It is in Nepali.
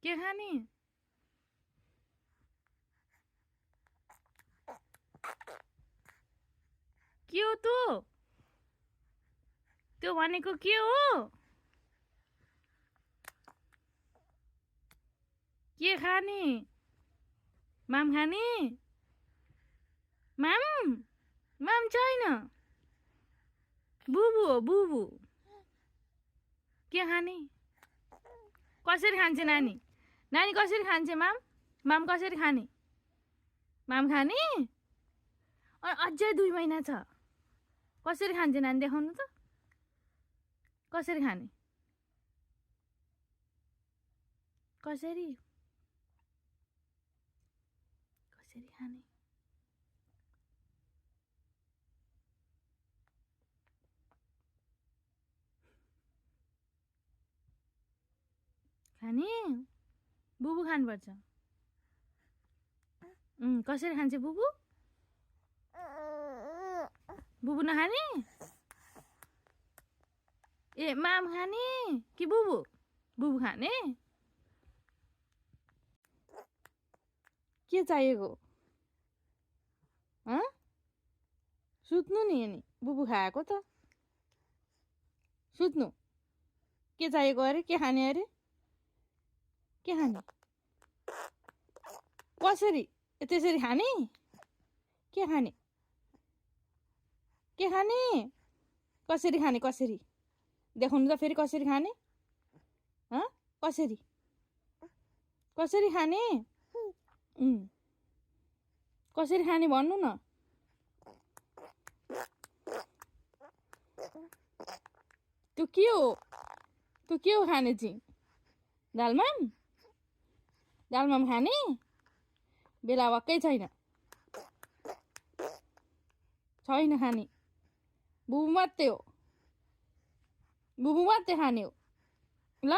के खाने के हो त्यो भनेको के हो के खाने माम खाने माम माम छैन बुबु हो बुबु के खाने कसरी खान्छ नानी नानी कसरी खान्छ माम माम कसरी खाने माम खाने अझै 2 महिना छ कसरी खान्छ नानी देखाउनु त कसरी खाने कसरी कसरी खाने खाने बुबु खानुपर्छ कसरी खान्छ बुबु बुबु नखाने ए माम खाने कि बुबु बुबु खाने के चाहिएको सुत्नु नि अनि बुबु खाएको त सुत्नु के चाहिएको अरे के खाने अरे के खाने कसरी त्यसरी खाने के खाने कसरी खाने कसरी देखाउनु त फेरि कसरी खाने कसरी कसरी खाने कसरी खाने भन्नु न त्यो के हो खाने चाहिँ दालमाम खाने बेला वाक्कै छैन खाने बुबु मात्रै खाने हो ल